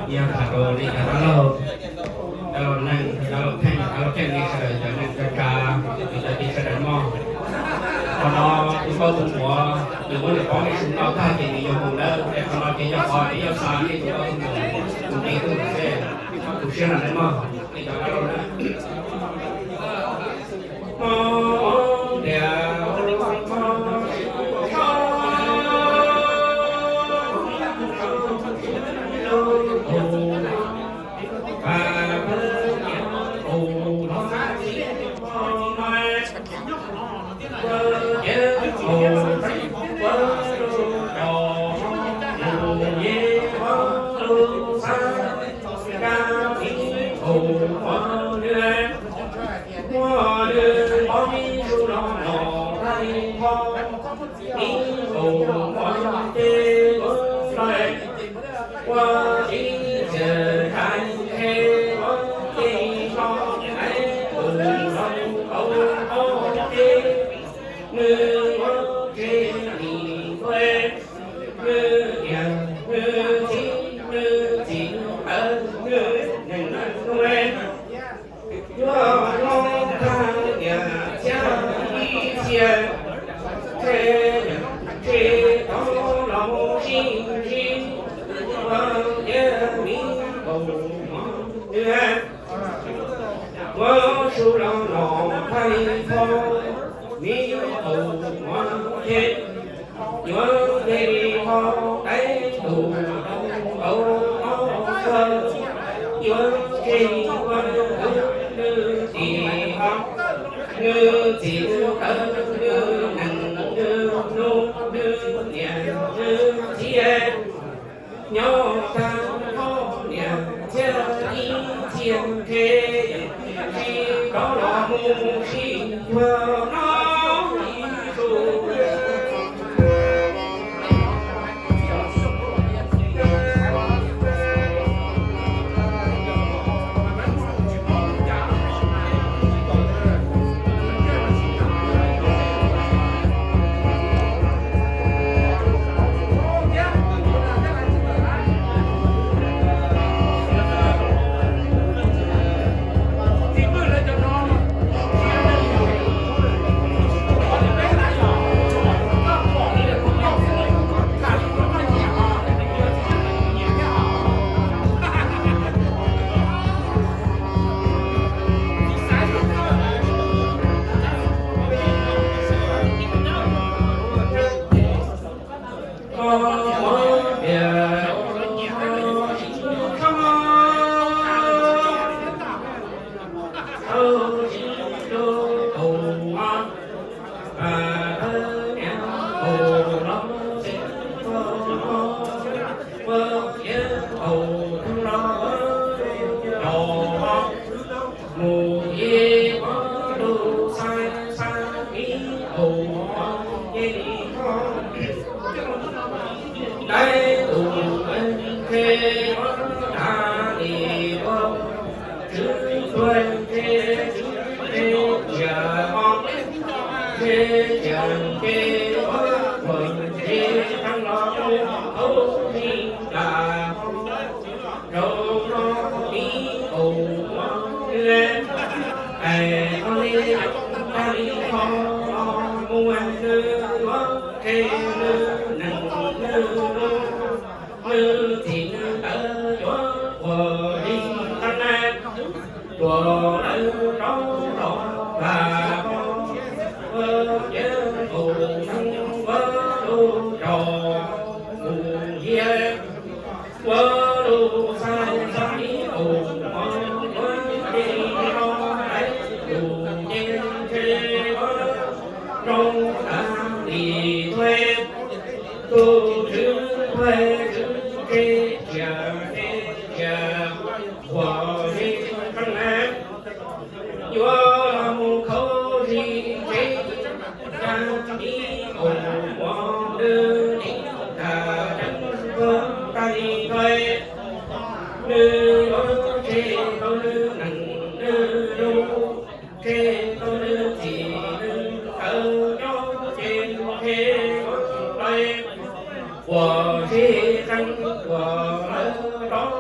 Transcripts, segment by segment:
Yog tham rau nej cov dab laug, dab laug neej, dab laug pheej, dab laug pheej li sawv daws cov neej cov tsav, cov tij sawv daws mog. Qhov no tus nkauj tus muam nws muab nws pob nws su noj tag ces nws yuav mus lawm, es qhov no ces yog qhov nej yuav xa nej tus nkauj tus muam mus nce tuaj mus xwb, tu siab no nawb mog nej cov dab laug na. Yuav hlub tag niam thiab ib txhia, ntshe tsis tau los mus sib ntsib, ua cia mi nkaus mov nws, ua su los los tag li tho, mi nkaus mov ces yuav nce li ho, tais tus nkaus ob txhais, yuav nce li ua nws txiv ho, nws txiv nws tawv nws nees nws nus nws niam nws txiv, nyob tag nrho niam thiab ib txhia ntshe tsis tau los mus sib yuav no ib su. Mus ye ua lub xaiv xaiv ib qho ua ye li ho, tais tus nqe ua tas li ua, tswv tuag nqe tswv nqe cia ho, nqe cia nqe ua ua nqe tag los ua hauv li tas ho. Rau no ib qho ua nqe, tais ho li tag li ho, mus nws yuav nqe nws nees nws nus, nws txiv nws tawv yuav ua li tag na. Tuam lawv rov los tas ho, ua yev nkaus ua lub rog mus ye, ua lub xaiv xaiv mus ua ua li no, tais tus nqe nqe ua rau tas li tuag, tus tswv tuag tswv nqe cia nqe cia, ua li tag na. Yuav los mus khaub zig tsev, tag ib qho ua nws li tas tag tuag tas li tuag, nws yuav tseg tau nws nees nws nus, tseg tau nws txiv nws tawv nyob ces nqe ua li, ua li tag, tuam lawv rov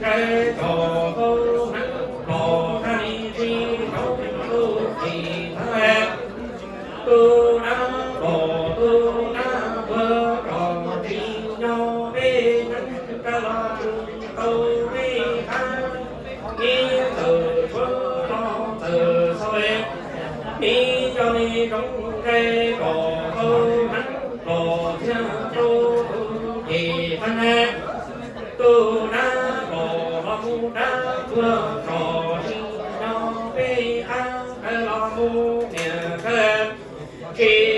Tso tau hneev los tag li tsis tau tus tsis thawj, tus dab los tus dab tuag tso tsis nyob peb hneev, raws los tsis tau peb qab. Ib txawm tshuav los txawm xaus, ib co me roob nqaij tso tau hneev los thiaj rau tus tsis thawj. Tus dab los los mus dab tuag tso tsis nyob peb qab, raws los mus niam thawj. Tsis